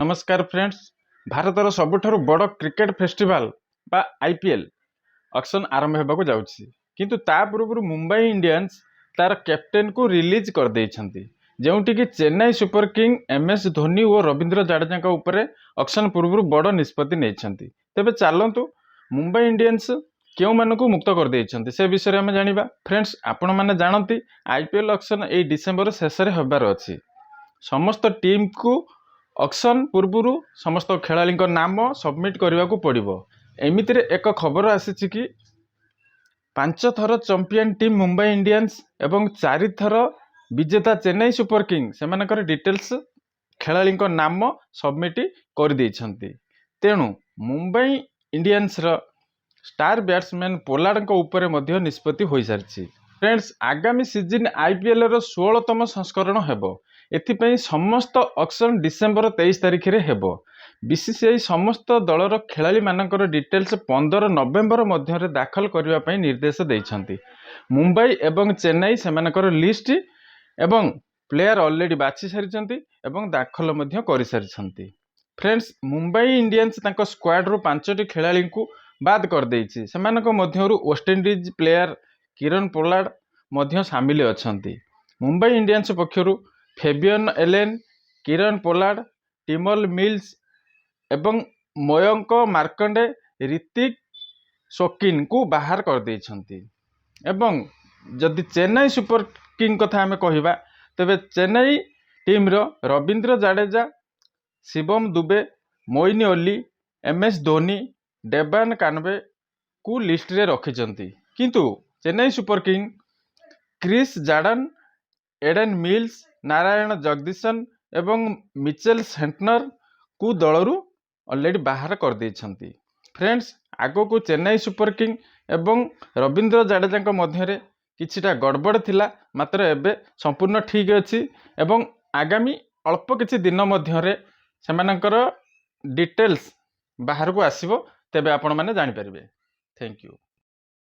ନମସ୍କାର ଫ୍ରେଣ୍ଡସ୍, ଭାରତର ସବୁଠାରୁ ବଡ଼ କ୍ରିକେଟ ଫେଷ୍ଟିଭାଲ ବା ଆଇପିଏଲ୍ ଅକ୍ସନ୍ ଆରମ୍ଭ ହେବାକୁ ଯାଉଛି। କିନ୍ତୁ ତା ପୂର୍ବରୁ ମୁମ୍ବାଇ ଇଣ୍ଡିଆନ୍ସ ତାର କ୍ୟାପ୍ଟେନକୁ ରିଲିଜ୍ କରିଦେଇଛନ୍ତି, ଯେଉଁଠିକି Chennai super king M S Dhoni ଓ ରବୀନ୍ଦ୍ର ଜାଡେଜାଙ୍କ ଉପରେ ଅକ୍ସନ୍ ପୂର୍ବରୁ ବଡ଼ ନିଷ୍ପତ୍ତି ନେଇଛନ୍ତି। ତେବେ ଚାଲନ୍ତୁ, ମୁମ୍ବାଇ ଇଣ୍ଡିଆନ୍ସ କେଉଁମାନଙ୍କୁ ମୁକ୍ତ କରିଦେଇଛନ୍ତି, ସେ ବିଷୟରେ ଆମେ ଜାଣିବା। ଫ୍ରେଣ୍ଡସ୍, ଆପଣମାନେ ଜାଣନ୍ତି, ଆଇପିଏଲ୍ ଅକ୍ସନ୍ ଏଇ ଡିସେମ୍ବର ଶେଷରେ ହେବାର ଅଛି। ସମସ୍ତ ଟିମ୍କୁ ଅକ୍ସନ୍ ପୂର୍ବରୁ ସମସ୍ତ ଖେଳାଳିଙ୍କ ନାମ ସବମିଟ୍ କରିବାକୁ ପଡ଼ିବ। ଏମିତିରେ ଏକ ଖବର ଆସିଛି କି ପାଞ୍ଚ ଥର ଚମ୍ପିଆନ୍ ଟିମ୍ ମୁମ୍ବାଇ ଇଣ୍ଡିଆନ୍ସ ଏବଂ ଚାରିଥର ବିଜେତା ଚେନ୍ନାଇ ସୁପର କିଙ୍ଗ ସେମାନଙ୍କର ଡିଟେଲ୍ସ, ଖେଳାଳିଙ୍କ ନାମ ସବମିଟ୍ କରିଦେଇଛନ୍ତି। ତେଣୁ ମୁମ୍ବାଇ ଇଣ୍ଡିଆନ୍ସର ଷ୍ଟାର ବ୍ୟାଟ୍ସମ୍ୟାନ୍ ପୋଲାର୍ଡଙ୍କ ଉପରେ ମଧ୍ୟ ନିଷ୍ପତ୍ତି ହୋଇସାରିଛି। ଫ୍ରେଣ୍ଡସ୍, ଆଗାମୀ ସିଜିନ୍ ଆଇପିଏଲ୍ର 16ତମ ସଂସ୍କରଣ ହେବ। ଏଥିପାଇଁ ସମସ୍ତ ଅକ୍ସନ୍ ଡିସେମ୍ବର 23 ତାରିଖରେ ହେବ। ବିସିସିଆଇ ସମସ୍ତ ଦଳର ଖେଳାଳିମାନଙ୍କର ଡିଟେଲ୍ସ 15 ନଭେମ୍ବର ମଧ୍ୟରେ ଦାଖଲ କରିବା ପାଇଁ ନିର୍ଦ୍ଦେଶ ଦେଇଛନ୍ତି। ମୁମ୍ବାଇ ଏବଂ ଚେନ୍ନାଇ ସେମାନଙ୍କର ଲିଷ୍ଟ ଏବଂ ପ୍ଲେୟାର ଅଲରେଡ଼ି ବାଛି ସାରିଛନ୍ତି ଏବଂ ଦାଖଲ ମଧ୍ୟ କରିସାରିଛନ୍ତି। ଫ୍ରେଣ୍ଡସ୍, ମୁମ୍ବାଇ ଇଣ୍ଡିଆନ୍ସ ତାଙ୍କ ସ୍କ୍ୱାଡରୁ ପାଞ୍ଚଟି ଖେଳାଳିଙ୍କୁ ବାଦ କରିଦେଇଛି। ସେମାନଙ୍କ ମଧ୍ୟରୁ ୱେଷ୍ଟଇଣ୍ଡିଜ୍ ପ୍ଲେୟାର କିରଣ ପୋଲାର୍ଡ ମଧ୍ୟ ସାମିଲ ଅଛନ୍ତି। ମୁମ୍ବାଇ ଇଣ୍ଡିଆନ୍ସ ପକ୍ଷରୁ Fabian Allen, Kieron Pollard, ଟିମଲ meals ଏବଂ ମୟଙ୍କ ମାର୍କଣ୍ଡେ, ରିତିକ ଶୋକିନଙ୍କୁ ବାହାର କରିଦେଇଛନ୍ତି। ଏବଂ ଯଦି ଚେନ୍ନାଇ ସୁପର କିଙ୍ଗ କଥା ଆମେ କହିବା, ତେବେ ଚେନ୍ନାଇ ଟିମ୍ର ରବୀନ୍ଦ୍ର ଜାଡେଜା, ଶିବମ ଦୁବେ, ମୋଇନ ଅଲି, ଏମ୍ ଏସ୍ ଧୋନି, ଡେଭାନ କାନଭେକୁ ଲିଷ୍ଟରେ ରଖିଛନ୍ତି। କିନ୍ତୁ Chennai super king Chris Jordan, Eden mills, Narayan Jagadeesan ଏବଂ ମିଚେଲ ସେଣ୍ଟନରକୁ ଦଳରୁ ଅଲରେଡ଼ି ବାହାର କରିଦେଇଛନ୍ତି। ଫ୍ରେଣ୍ଡସ୍, ଆଗକୁ ଚେନ୍ନାଇ ସୁପର କିଙ୍ଗ ଏବଂ ରବୀନ୍ଦ୍ର ଜାଡେଜାଙ୍କ ମଧ୍ୟରେ କିଛିଟା ଗଡ଼ବଡ଼ ଥିଲା, ମାତ୍ର ଏବେ ସମ୍ପୂର୍ଣ୍ଣ ଠିକ୍ ଅଛି ଏବଂ ଆଗାମୀ ଅଳ୍ପ କିଛି ଦିନ ମଧ୍ୟରେ ସେମାନଙ୍କର ଡିଟେଲ୍ସ ବାହାରକୁ ଆସିବ। ତେବେ ଆପଣମାନେ ଜାଣିପାରିବେ। Thank you.